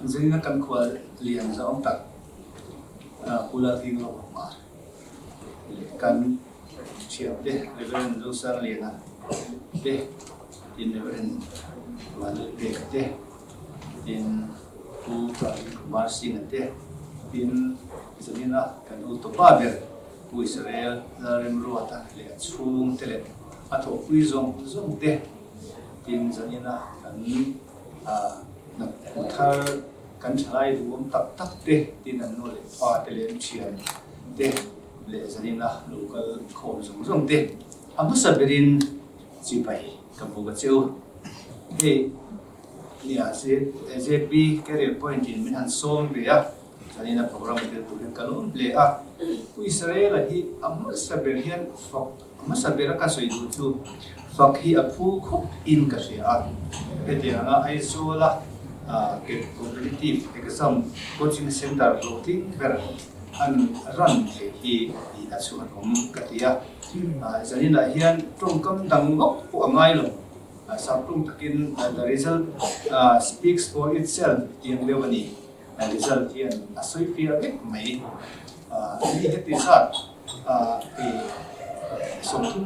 Zanin a kan khual lian zawng tak Pu Lalhlinglawma leh kan thiante Reverend Zosangliana te, tin Reverend Vanlalpeka te, tin Pu Pravin Kumar Singh-a te, tin zanin a kan utupa ber Pu Israel Lalremruata leh a chhungte leh a thawhpui zawng zawng te, tin zanin a kan hnathawh thar kan thalai duhawm tak tak te, tin an nu leh pa te leh an thian te leh zanin a lo kal khawm zawng zawng te a hmasa berin chibai ka buk a che u. Hei nia ZB Career Point in min han sawm ve a. Zanina program a tel tur hian ka lawm hle a, Pu Israel-a hi a hmasa ber hian fak a hmasa bera ka sawi duh chu fak hi a phu khawp in ka hria a, hetianga Aizawl-a competitive exam coaching center hlawhtling ber an ran theih hi tih a chhuanawm ka ti a, zaninah hian tawngkam dang vak pawh a ngai lo, saptawng takin the result speaks for itself tih ang deuh a ni. Result hian a sawi fiah vek mai. Mi heti zat i 33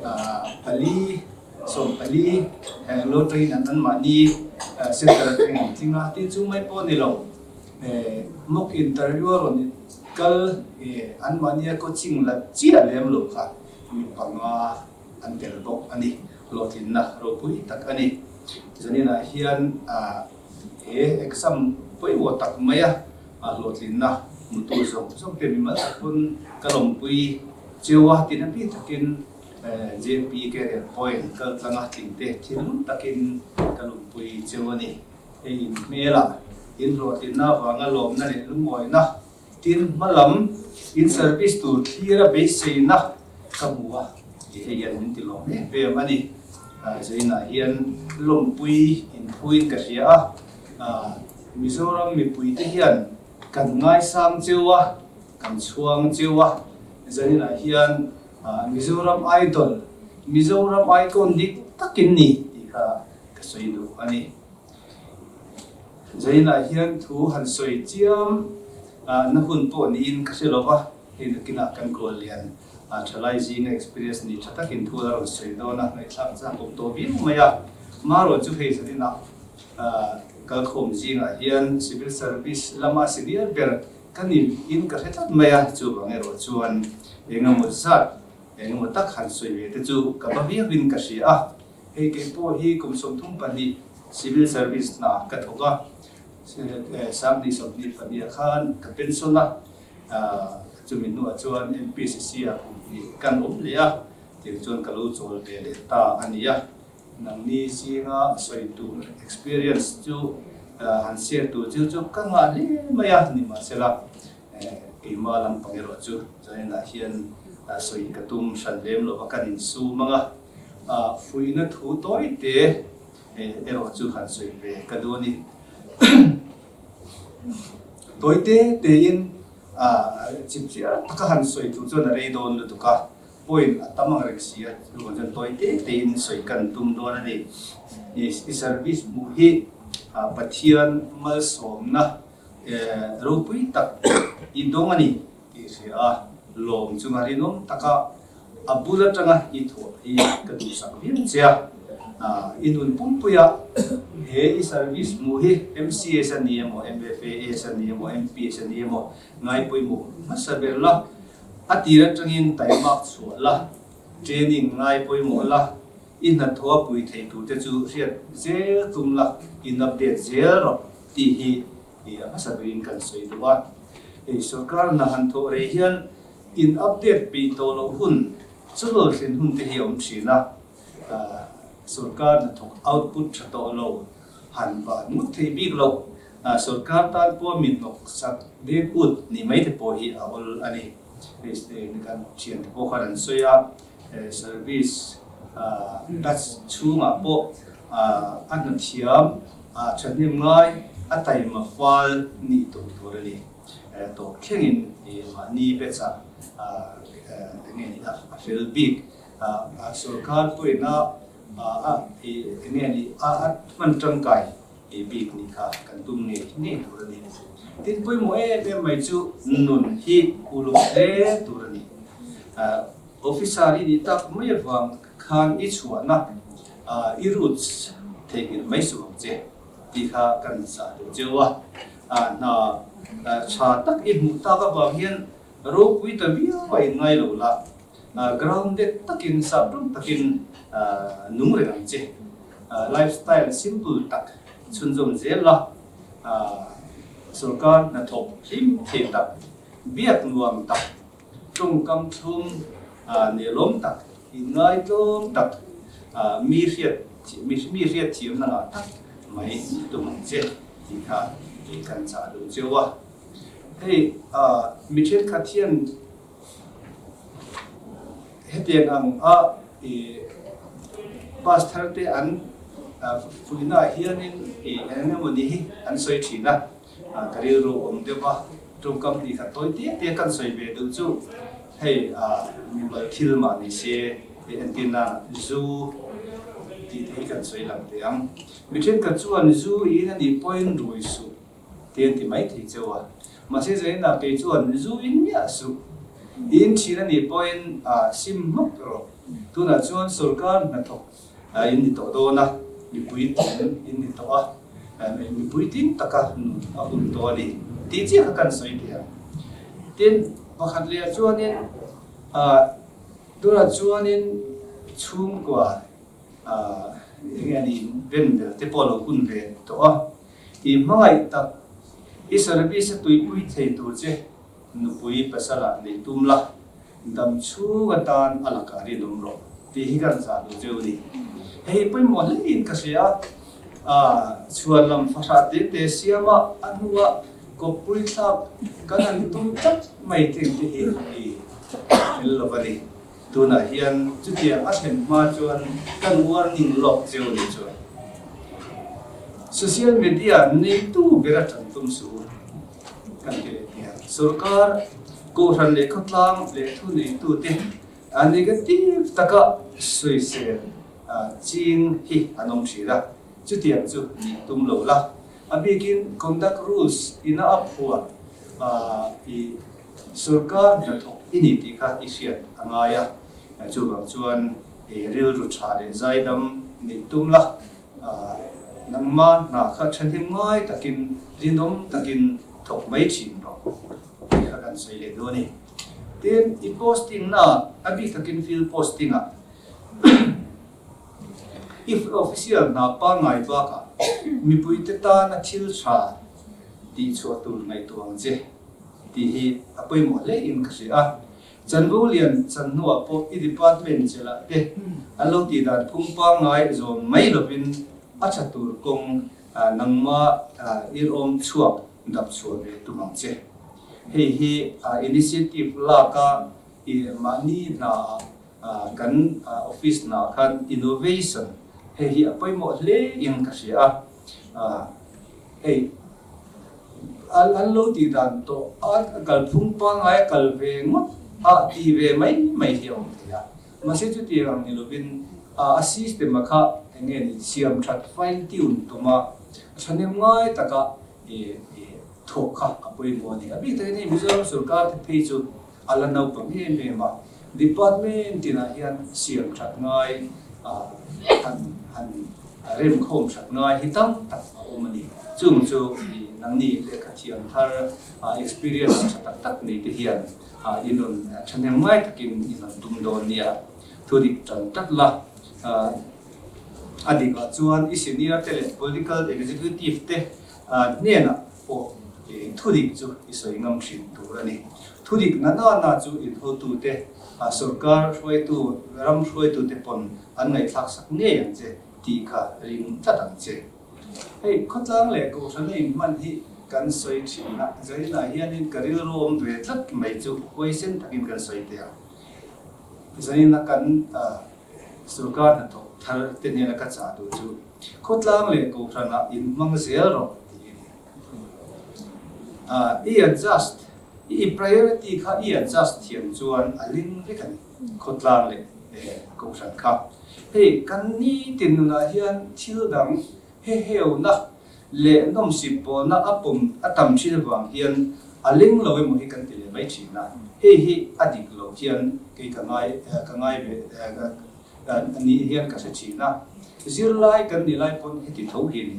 ah mi 14, 14 lo train an anmahni center atangin an tling a, tin chu mai pawh a ni lo. Mock interview a rawn kal anmahnia coaching la chiah lem lo kha mi panga an tel bawk a ni. Hlawhtlinna ropui tak a ni. Zaninah hian he exam pawimawh tak maia hlawhtlinna hmutu zawng zawng te mimal tak pawn ka lawmpui cheu a, tina bik takin JP Career Point kal tlanga tlingte thinlung takin ka lawmpui cheu a ni. Hei in hmelah in hlawhtlinna avanga lawmna leh lungawina Tin, hmalam in service tur thlir a beiseina ka hmu a, tih hei hian min ti lawm em em a ni. Zainah hian lawmpui inphuin ka hria a, Mizoram mipuite hian kan ngaisang cheu a, kan chhuang cheu a, zainah hian Mizoram Idol, Mizoram Icon dik takin ni tih kha ka sawi duh a ni. Zainah hian thu han sawi chiam na hun pawh niin ka hre lo va, hei nakinah kan kawl lian thalai zinga experience ni tha takin thu a rawn sawi dawn a, ngaihthlak chak awm tawh viau mai a. Marawh chu hei zaninah kalkhawm zingah hian civil service lama senior ber ka ni in ka hre tlat mai a, chuvang erawh chuan engemaw zat engemaw tak han sawi ve te chu ka va viauin ka hria a. Hei kei pawh hi kum 32 civil service hna ka thawk a, 2022 ah khan ka pension a, chumi hnuah chuan MPCC ah kum hnih kan awm leh a, tiang chuan ka lo chawl ve leh ta a ni a. Nangni zinga sawi tur experience chu han share tur chu chu ka ngah hle mai a, nimahsela keimah lampang erawh chu zaninah hian sawi ka tum hran lem lo va, kan insum ang a. Fuihna thu tawi te erawh chu han sawi ve ka duh a ni. Tawi te tein chipchiar taka han sawi tur chuan a rei dawn lutuk a, point a tam ang reng si a, chuvang chuan tawi te tein sawi kan tum dawn a ni. I service hmuh hi Pathian malsawmna ropui tak i dawng a ni. Tih hria a, lawm chunga rinawm taka a bul atanga i thawh hi ka duhsak viau che a. I nun pumpuia he i service hmuh hi MCS a ni emaw, MFAS a ni emaw, MPS a ni emaw ngai pawimawh hmasa ber la, a tir atangin taimak chhuah la, training ngai pawimawh la, i hnathawh a pui thei turte chu hriat zel tum la, in update zel rawh tih hi Tih a hmasa berin kan sawi duh a, hei sorkar hna han thawh rei hian in update peih tawh loh hun, chawlawl thlen hun te hi a awm thin a, sorkar hnathawk output tha tawh lo han van ngut thei bik loh, sorkar tan pawh min hnawk sak dek ut nih mai te pawh hi a awl a ni. Hei kan thiante pawh khan an sawi a, service batch chhungah pawh a hnathiam Thahnem ngai a taima fal nih tum tur a ni. Tawp thlengin mahni batch-ah eng nge ni a fel bik. Sorkar pawhin a a eng nge ni a hman tangkai bik nih kha kan tum ngei ngei tur a ni. Tin pawimawh em em mai chu nun hi uluk hle tur a ni. Officer i nih tak mai avang khan i chhuahna i roots theihnghilh mai suh ang che tih kha kan zah duh cheu a. Hna tha tak i hmuh tak avang hian ropui ta viau a inngai lo la, grounded takin sap rum takin nung reng ang che. Lifestyle simple tak chhunzawm zel la, sorkar hnathawk hlim thei tak, biak nuam tak, tawngkam thlum nelawm tak, inngaihtlawm tak, mi hriat mi hriat thiamna ngah tak mai tum ang che tih kha kan chah duh cheu a. Hei mi thenkhat hian hetiang ang a bus thar te an fuihna ah hianin eng emaw ni hi an sawi thin a, ka rilru awm deuh a, tawngkam tih khat tawi te te kan sawi ve deuh chu hei mimal thil mah ni se entir nan zu tih te hi kan sawi lang teh ang. Mi thenkhat chuan zu in a nih pawhin rui suh. Te an ti mai thei cheu a. Mahse Zaina kei chuan zu in miah suh. I in thin a nih pawhin sim hmawk rawh. Tunah chuan sorkar hnathawk in ni tawh dawn a, mipui tin in ni tawh a, mipui tin taka nun a hun tawh a ni tih chiah kha kan sawi thei ang. Tin, pakhat leh ah chuanin tunah chuanin chhungkua eng nge ni ben ber te pawh a lo hun ve tawh a. I hmangaih tak, i service a tuipui thei tur che nupui pasal ah nei tum la, dam chhung atan a lakah rinawm rawh tih hi kan zah duh cheu a ni. Hei hi pawimawh hlein ka hria a, chhuan lam fahrah te te siam a, a hnua kawppui thlak kan han tum tlat mai thin te hi i fel lo a ni. Tunah hian chutiang a thlen hma chuan kan warning lawk cheu ni chuan social media neitu ber a tan tum suh u kan ti leh tih a. Sorkar, Kohhran leh khawtlang leh thuneitute a negative taka sawisel ching hi an awm thin a, chutiang chu nih tum lo la. A bikin conduct rules ina a phuah i Sorkar hnathawk i ni tih kha i hriat a ngai a, chuvang chuan i rilru tha leh zaidam nih tum la, nangma hna kha thahnem ngai takin rinawm takin thawk mai thin rawh tih kha kan sawi leh dawn a ni. Tin, i posting na a bik takin field posting ah i official hna pangngai bakah mipuite tana thil tha tih chhuah tur ngaihtuah ang che. Tih hi a pawimawh hle in ka hria a. Chanvo lian chan hnuah pawh i department chelh ah te an lo tih dan phung pangngai zawm mai lovin a tha tur kawng nangma irawm chhuak dap chhuah ve tum ang che. Hei hi initiative lak a i mahni hna ah kan office hna khan innovation hei hi a pawimawh hle in ka hria a. Hei. An lo tih dan tawh a kalphung pangngai a kal ve ngawt a tih ve mai mai hi a awm thei a. Mahse chutiang ang ni lovin a system a kha eng nge ni siam that fine tune tum a thahnem ngai taka thawk kha a pawimawh a ni. A bik takin hei Mizoram sorkar te phei chu a la naupang em em a, department tinah hian siam that ngai han han remkhawm that ngai hi tam tak a awm a ni. Chung chu nangni lehkha thiam thar experience tha tak tak nei te hian in rawn thahnem ngai takin in rawn tum dawn nia. Thu dik tan tlat la, a dikah chuan i senior te leh political executive te hnenah pawh thudik chu i sawi ngam thin tur a ni. Thudik na na na chu inhotute, sorkar hruaitu, ram hruaitute pawn an ngaihthlak sak ngei ang che tih kha ring tlat ang che. Hei khawtlang leh kohhrana inhman hi kan sawi thin a, Zainah hianin ka rilru awm ve tlat mai chu huaisen takin kan sawi teh ang. Zaina kan sorkar hnathawk thar te hnena ka chah duh chu khawtlang leh kohhranah inhmang zel rawh tih a ni. I adjust, i priority kha i adjust thiam chuan a ling vek a ni, khawtlang leh kohhran kha. Hei kan nitin nunah hian thil dang heheuna leh nawmsip pawlna a pawm a tam thin avang hian a leng lo emaw hi kan ti leh mai thin a, hei hi a dik lo hian kei ka ngai ka ngai ve nih hian ka hre thin a, zirlai kan nih lai pawn heti tho hi a ni.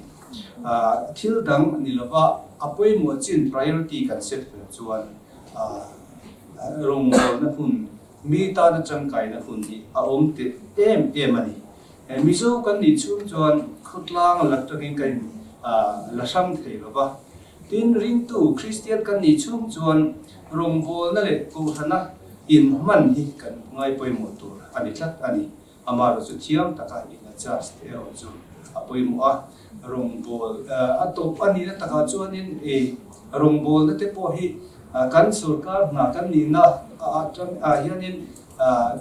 Thil dang ni lova a pawimawh chin priority kan set fel chuan rawngbawlna hun Mi tana tangkaina hun hi a awm teh em em a ni. Mizo kan nih chhung chuan khawtlang la tangin kan in la hrang thei lo va. Tin, ringtu Kristian kan nih chhung chuan rawngbawlna leh kohhrana inhman hi kan ngaipawimawh tur a ni tlat a ni. Amaherawh chu thiam taka in adjust erawh chu a pawimawh a, rawngbâwl a tawp a nihna takah chuanin ei rawngbâwlna te pawh hi kan sorkar hna kan nihna ah hianin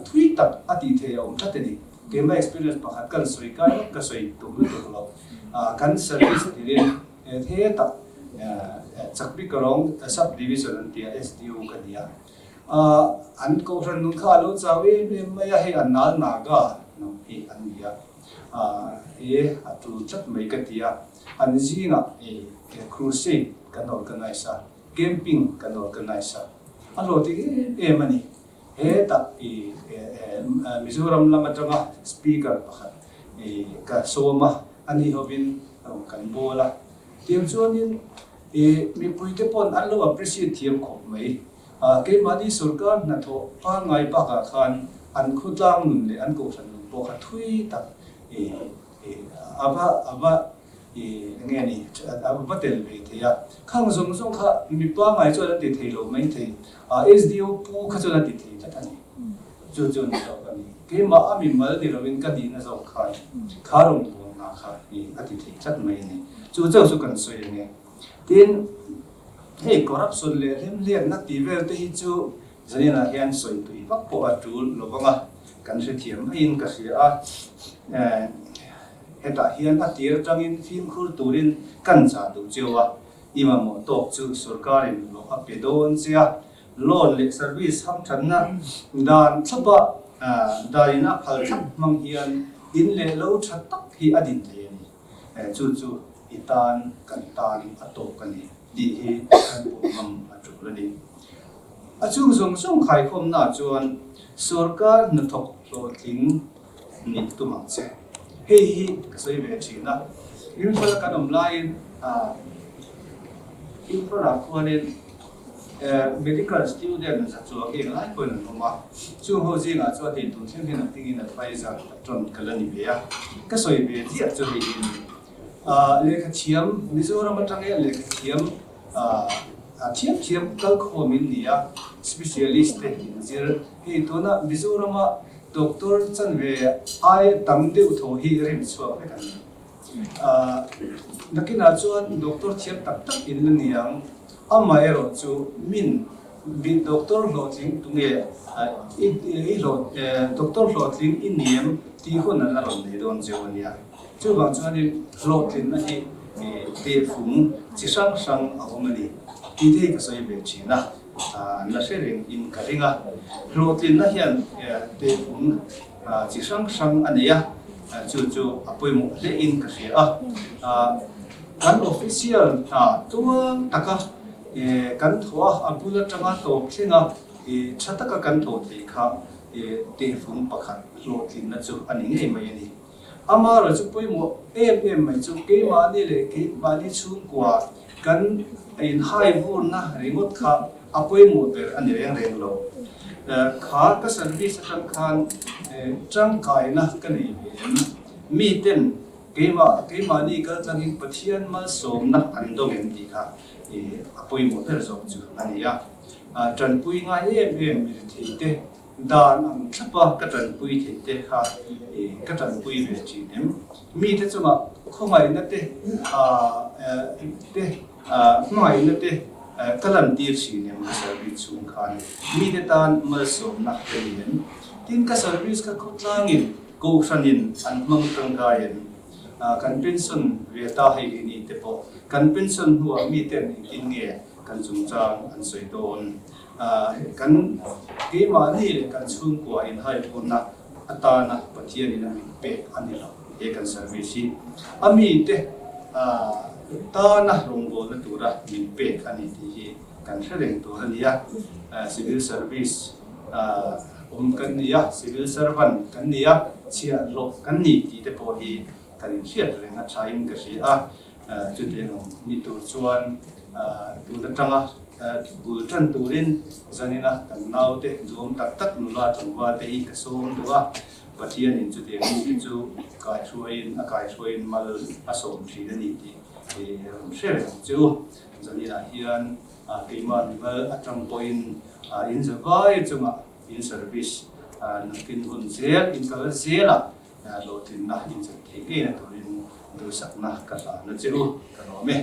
thui tak a tih theih a awm tlat a ni. Keimah experience pakhat kan sawi kai vak ka sawi tum lutuk lo. Kan service tirin he tak Chakbikarawng Sub Division an ti a, SDO ka ni a. An kohhran nun kha a lo chau em em mai a, hei a nal naga hnam hi an ni a, he a tul tlat mai ka ti a, an zingah crusade kan organise a, camping kan organise a, a hlawhtling em em a ni. Hetah Mizoram lam atanga speaker pakhat ka sawm a, ani hovin rawn kan bawl a, tiang chuanin I mipuite pawn an lo appreciate thiam khawp mai. Keimahni sorkar hnathawh pangngai bakah khan an khawtlang nun leh an kohhran nun pawh kha thui tak a va a va eng nge ni a va tel ve thei a. Khang zawng zawng kha mi pangngai chuan an ti thei lo mai thei. SDO pu kha chuan a ti thei tlat a ni. Chu chu ni zawk a ni. Keimah a mimal ni loin ka nihna zawk khan kha rawngbawlna kha a ti thei tlat mai a ni. Chu chauh chu kan sawi ang e. Tin, hei corruption leh hlemhliatna tih vel te hi chu zaninah hian sawi tui vak pawh a tul lo vang a, kan hrethiam maiin ka hria a. Hetah hian a tir atangin fimkhur turin kan chah duh cheu a, i mamawh tawk chu sorkarin hlawh a pe dawn che a, Loan leh service hamthatna dan thlapa danin a phal thlap hmang hian in leh lo tha tak hi a din thei a ni. Chu chu i tan kan tan a tawk a ni tih hi kan pawh ngam a tul a ni. A chung zawng zawng khaikhawmnaah chuan sorkar hnathawk hlawhtling nih tum ang che. Hei hi ka sawi ve thin a, Imphal-a kan awm laiin Imphal-ah khuanin Medical student za chuang eng lai pawhin an awm a, chung ho zingah chuan hei tun thleng hian a hmingin advisor patron ka la ni ve a, ka sawi ve ziah chu hei hi a ni. Lehkha thiam, Mizoram atang hian lehkha thiam thiam thiam kal khawm in ni a, specialist te in zir. Hei tuna Mizorama doctor chanve ai tam deuh tho hi rim chhuak vek an ni. Nakinah chuan doctor thiam tak tak in la ni ang. Amaherawh chu min doctor hlawhtling tunge i hlawh doctor hlawhtling i ni em tih hun an la rawn nei dawn cheu a nia. Chuvang chuanin hlawhtlinna hi tehfung chi hrang hrang a awm a ni tih te hi ka sawi ve thin a, an la hre reng in ka ring a. Hlawhtlinna hian tehfung chi hrang hrang a nei a, chu chu a pawimawh hle in ka hria a. Kan official hna tuang taka kan thawh a, a bul atanga tawp thleng a, tha taka kan thawh theih kha tehfung pakhat hlawhtlinna chu a ni ngei mai a ni. Amaherawh chu pawimawh em em mai chu keimahni leh keimahni chhungkua kan inhai vurna ringawt kha a pawimawh ber a ni reng reng lo. Kha ka service atang khan tangkaina ka nei ve em? Miten keimah keimahni kal tlangin Pathian malsawmna an dawng em tih kha a pawimawh ber zawk chu a ni a. Tanpui ngai em em mi rethei te Dan ang thlapa ka tanpui theih te kha ka tanpui ve thin em? Mite chungah khawngaihna te te hmangaihna te ka lantir thin em ka service chhung khan? Mite tan malsawmna ka ni em? Tin, ka service kha khawtlangin kohhranin an hmang tangkai em? Kan pension ve ta hei hi ni te pawh kan pension hnuah miten engtin nge kan chungchang an sawi dawn? Kan keimahni leh kan chhungkua inhaihurna atana Pathianin a min pek a ni lo he kan service hi a mite tana rawngbawlna tura min pek a ni tih hi kan hre reng tur a ni a. Civil service awm kan ni a, civil servant kan ni a, chhiahhlawh kan ni tih te pawh hi kan inhriat reng a thain ka hria a. Chutiang ang ni tur chuan tun atanga bul tan turin zanina kan naute zuam tak tak nula tlangval te hi ka sawm duh a, Pathianin chutiang mite chu kaihruaiin a kaihruaiin mal a sawm thin a ni tih rawn hre reng ang che u. Zaninah hian keimah mimal atang pawhin in zavai chungah in service nakin hun zel in kal zelah Hlawhtlinna inzir theih ngeina turin duhsakna ka hlan a che u, ka lawm e.